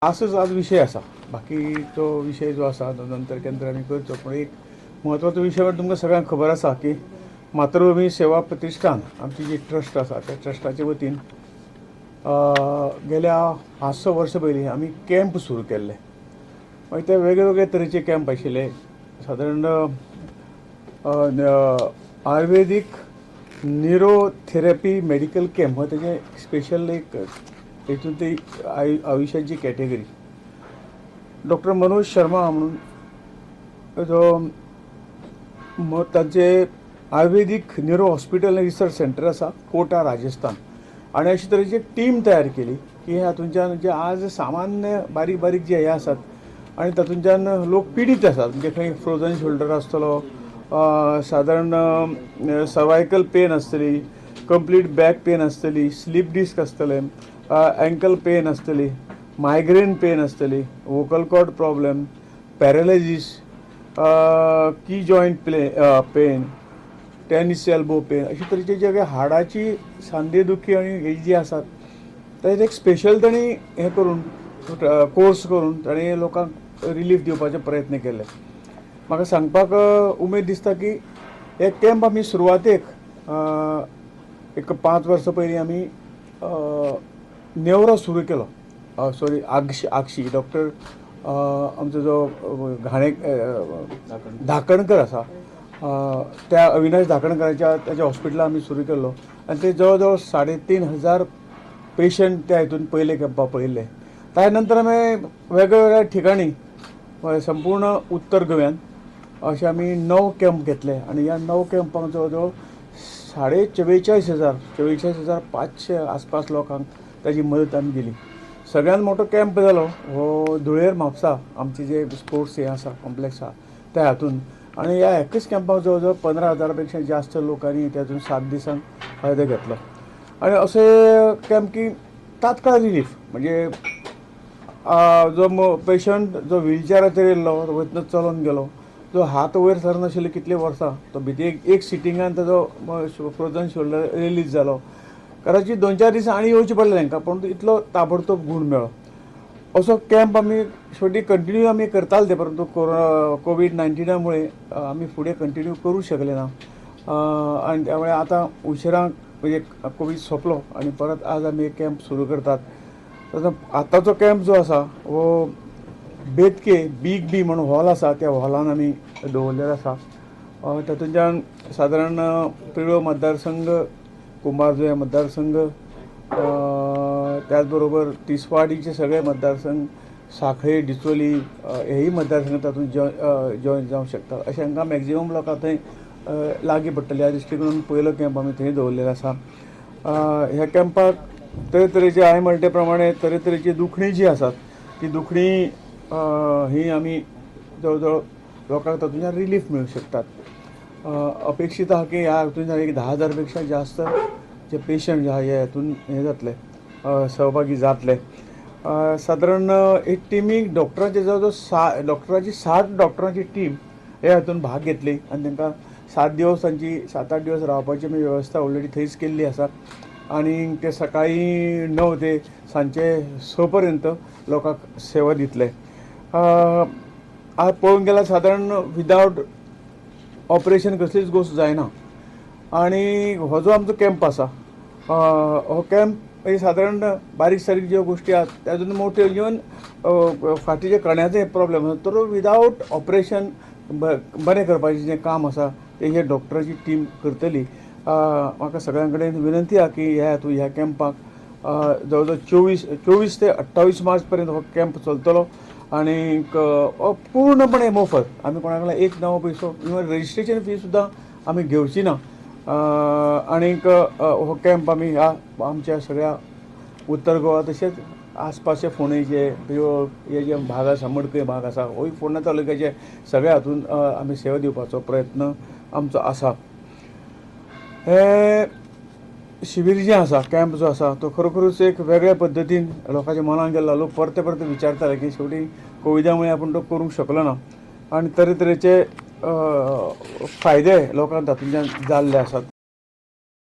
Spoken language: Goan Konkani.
असोच आज विशय आसा. बाकीचो विशय जो आसा तो नंतर केन्ना आमी करचो, पूण एक म्हत्वाचो विशय म्हळ्यार तुमकां सगळ्यांक खबर आसा की मातृभुमी सेवा प्रतिश्ठान आमची जी ट्रस्ट आसा त्या ट्रस्टाचे वतीन गेल्या 5-6 वर्सां पयलीं आमी कॅम्प सुरू केल्ले. मागीर ते वेगळे वेगळे तरेचे कॅम्प आशिल्ले. सादारण आयुर्वेदीक न्युरोथेरपी मेडिकल कॅम्प हो तेजें स्पेशल एक हेतून ती आयुश्याची कॅटेगरी. डॉक्टर मनोज शर्मा म्हणून जो तांचे आयुर्वेदीक न्युरो हॉस्पिटल आनी रिसर्च सेंटर आसा कोटा, राजस्थान, आनी अशे तरेची एक टीम तयार केली की हातूंच्यान जे आज सामान्य बारीक बारीक जे हे आसात आनी तातूंच्यान लोक पिडीत आसात, म्हणजे खंय फ्रोजन शोल्डर आसतलो, सादारण सर्वायकल पेन आसतली, कंप्लीट बॅक पेन आसतली, स्लीप डिस्क आसतलें, एंकल पेन आसतली, मायग्रेन पेन आसतली, vocal cord problem, paralysis, knee joint pain, tennis elbow pain, अशे तरेचे जे काही हाडाची सांधेदुखी आनी ही जी आसात ताजेर एक स्पेशल तांणी हें करून कोर्स करून तांणी लोकांक रिलीफ दिवपाचे प्रयत्न केले. म्हाका सांगपाक उमेद दिसता की हे कॅम्प आमी सुरवातेक एक 5 वर्सां पयलीं आमी नेवरा सुरू केलो, सॉरी आगशी, आगशी डॉक्टर आमचो जो घाणे धाकणकर आसा, त्या अविनाश धाकणकराच्या ताच्या हॉस्पिटलान आमी सुरू केल्लो आनी ते जवळ जवळ 3500 पेशंट त्या हितून पयले कॅम्पा पळयल्ले. ताच्या नंतर आमी वेगवेगळ्या ठिकाणी संपूर्ण उत्तर गोव्यान अशे आमी 9 कॅम्प घेतले आनी ह्या 9 कॅम्पांक जवळ जवळ 44,500, 44,500 आसपास लोकांक ताजी मदत आमी दिली. सगळ्यात मोठो कॅम्प जालो हो धुळेर म्हापसा आमचे जे स्पोर्ट्स हे आसा, कॉम्प्लेक्स आसा त्या हातून, आनी ह्या एकच कॅम्पाक जवळ जवळ 15,000 पेक्षा जास्त लोकांनी त्यातून 7 दिसांक फायदो घेतलो. आनी अशे कॅम्प की तात्काळ रिलीफ, म्हणजे जो पेशंट जो व्हीलचेराचेर येयल्लो तो वयतना चलोन गेलो, जो हात वयर सरनाशिल्लो कितले वर्सां तो भितर एक एक सिटिंगान ताजो फ्रोजन शोल्डर रिलीज जालो. कदाचित 2-4 दीस आनी येवचें पडलें तांकां, पूण इतलो ताबडतोब गूण मेळ्ळो. असो कॅम्प आमी शेवटी कंटिन्यू आमी करताले ते, परंतु कोवीड 19 मुळे आमी फुडें कंटिन्यू करूं शकले ना आनी त्यामुळे आतां उशिरांक म्हणजे कोवीड सोंपलो आनी परत आज आमी कॅम्प सुरू करतात. आतां आतांचो कॅम्प जो आसा हो बेतके बीग बी म्हणून हॉल आसा, त्या हॉलान आमी दवरलेलो आसा. तातूंतल्यान सादारण पिळवो मतदारसंघ, कुंभारजुवें मतदारसंघ, त्याच बरोबर तिसवाडीचे सगळे मतदारसंघ, सांखळे, डिचोली हेय मतदारसंघ तातूंत जॉयन जावंक शकतात. अशें हांकां मॅक्झिमम लोकांक थंय लागीं पडटलें ह्या दृश्टीकोनान पयलो कॅम्प आमी थंय दवरलेलो आसा. ह्या कॅम्पाक तरेतरेचे, हांवें म्हणटा ते प्रमाणे, तरेतरेची दुखणीं जीं आसात ती दुखणीं ही आमी जवळ जवळ लोकांक तातूंतल्यान रिलीफ मेळूंक शकतात. अपेक्षीत आहा की ह्या हातूंतल्यान एक 10,000 पेक्षा जास्त जे पेशंट जे आहा हे हातून हे जातले, सहभागी जातले. सादारण एक टिमीक डॉक्टरांचे जवळ जवळ सा डॉक्टरांची 60 डॉक्टरांची टीम हे हातून भाग घेतली आनी तांकां 7 दिवस तांची 7-8 दिवस रावपाची आमी वेवस्था ऑलरेडी थंयच केल्ली आसा आनी ते सकाळी 9 ते सांजचे 6 पर्यंत लोकांक सेवा दितले. आज पळोवंक गेल्यार सादारण विदावट ऑपरेशन कसलीच गोश्ट जायना आनी हो जो आमचो कॅम्प आसा, हो कॅम्प म्हणजे सादारण बारीक सारीक ज्यो गोश्टी आहात तातूंत मोट्यो, इवन फाटीचे कण्याचे प्रॉब्लेम आसा तर विदावट ऑपरेशन बरें करपाचें जें काम आसा तें हे डॉक्टराची टीम करतली. म्हाका सगळ्यां कडेन विनंती आहा की ह्या हातूंत ह्या कॅम्पाक जवळ जवळ 24 ते 28 मार्च पर्यंत हो कॅम्प चलतलो आनी पूर्णपणे मोफत. आमी कोणा कडल्यान एक नवो पयसो, इवन रजिस्ट्रेशन फी सुद्दां आमी घेवची ना. आनीक हो कॅम्प आमी ह्या आमच्या सगळ्या उत्तर गोवा तशेंच आसपासचे फोंडेचे, प्रियोळ हे जे भाग आसा, मडकय भाग आसा, होय फोंडा तालुक्याचे सगळ्या हातून आमी सेवा दिवपाचो प्रयत्न आमचो आसा. हे शिबीर जें आसा, कॅम्प जो आसा, तो खरोखरूच एक वेगळ्या पद्दतीन लोकांच्या मनान गेल्लो. लोक परते परते विचारताले की शेवटी कोविडा मुळे आपूण तो करूंक शकलो ना आनी तरेतरेचे फायदे लोकांक तातूंतल्यान जाल्ले आसात.